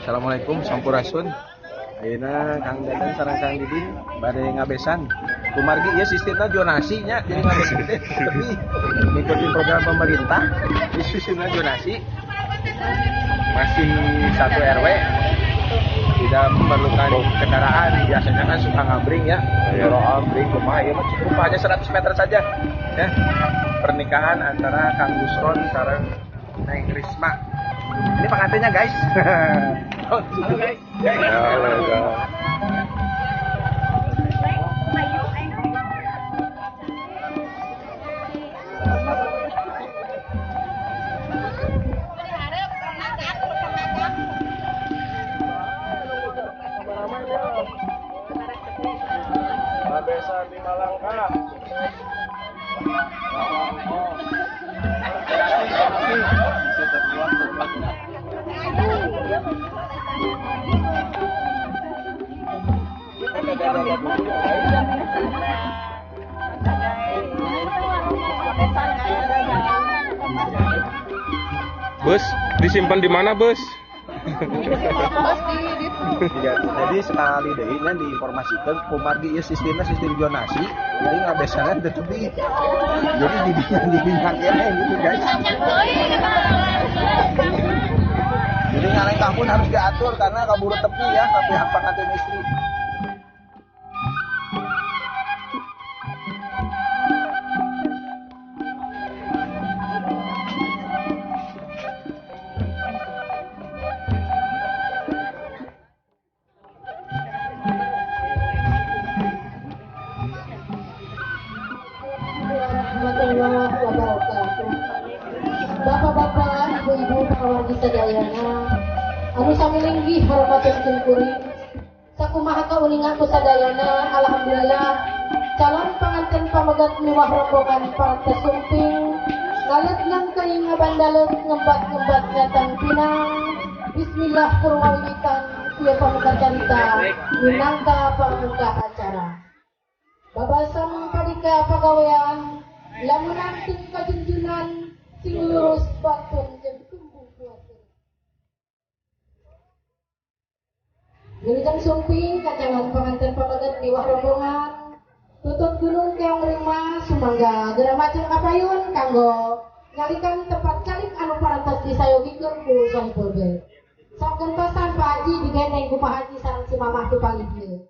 Assalamualaikum, sampurasun. Ayeuna Kang Dadan sareng Kang Didin bade ngabesan. Kumargi ieu sistemna zonasi nya, jadi ngabesan teh tapi ngikutin program pemerintah di sistemna zonasi, masih satu RW, tidak memerlukan kendaraan. Biasanya kan suka ngabring ya, kendaraan bring kumaha, ieu mah cukup hanya 100 meter saja ya. Pernikahan antara Kang Gusron sareng Neng Risma. Ini pengantinnya, guys. Halo, guys. Halo, guys. Ngabesan lima langkah. Bus disimpan di mana, bus? Jadi sekali deui nya diinformasikan, kumargi ieu sistemnya sistem zonasi, jadi ngabesanan teu tepi, jadi di keneh gitu, guys. Jadi ngalengkah pun harus diatur karena kaburu tepi ya, tapi hak pengantin istri. Warahmatullahi wabarakatuh. Bapak-bapak, ibu-ibu, para sadayana, anu sami linggih hormateun simkuring. Sakumaha kauninga ku sadayana, alhamdulillah calon pengantin pamegat miwah rombongan parantos sumping ngalet nangkeuing ngabandaleut ngembat-ngembat ngatang pinang. Bismillah purwawitan ieu pamuka carita minangka pamuka acara. Babasan padika pagawean lamunan sing kajunjunan sing lurus batun jeung tumbuh kuatir. Wilujeng sumping kacangan pengantin pamegat miwah rombongan tutut gunung keong rima sumangga geura macem kapayun kanggo nyalikan tempat calik anu parantos disayogikeun ku Sohibul Bait. Sok gentosan Pak Haji digandeng ku Pak Haji sareng si Mamah di palih dieu.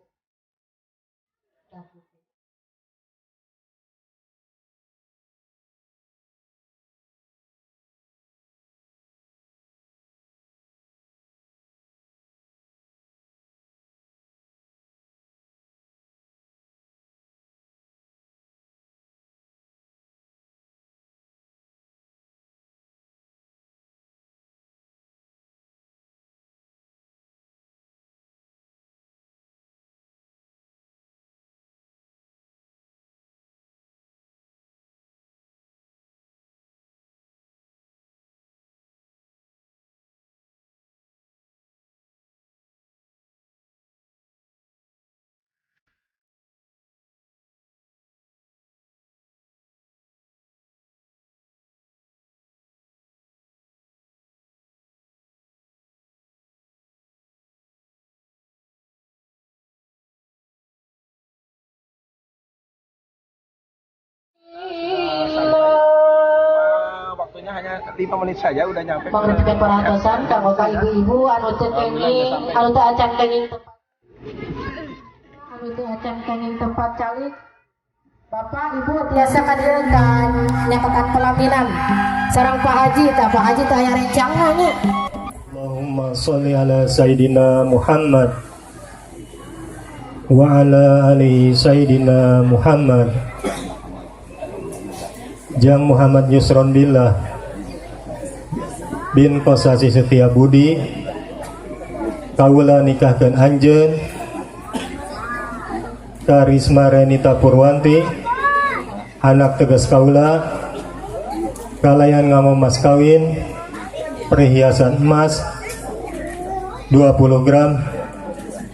Waktunya hanya 5 menit saja udah nyampe. Pangrupikeun perhatosan kanggo ka ibu-ibu anu teu kenging, anu teu acan kenging tempat, anu teu acan kenging tempat calik. Bapak Ibu tiasa ka dieu ka nyaketan pelaminan sareng Pak Haji. Tah, Pak Haji teh aya rencangna nya. Allahumma sholli ala Sayyidina Muhammad wa ala ali Sayyidina Muhammad. Jang Muhammad Yusron Billah bin Kosasi Setia Budi, kawula nikahkeun anjeun Karisma Renita Purwanti, anak tegas kaula, kalayan nganggo mas kawin perhiasan emas 20 gram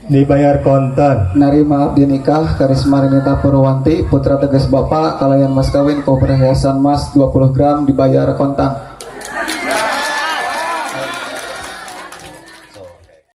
dibayar kontan. Narima abdi nikah Karisma Renita Purwanti, putra tegas Bapak, kalayan mas kawin ku perhiasan emas 20 gram dibayar kontan.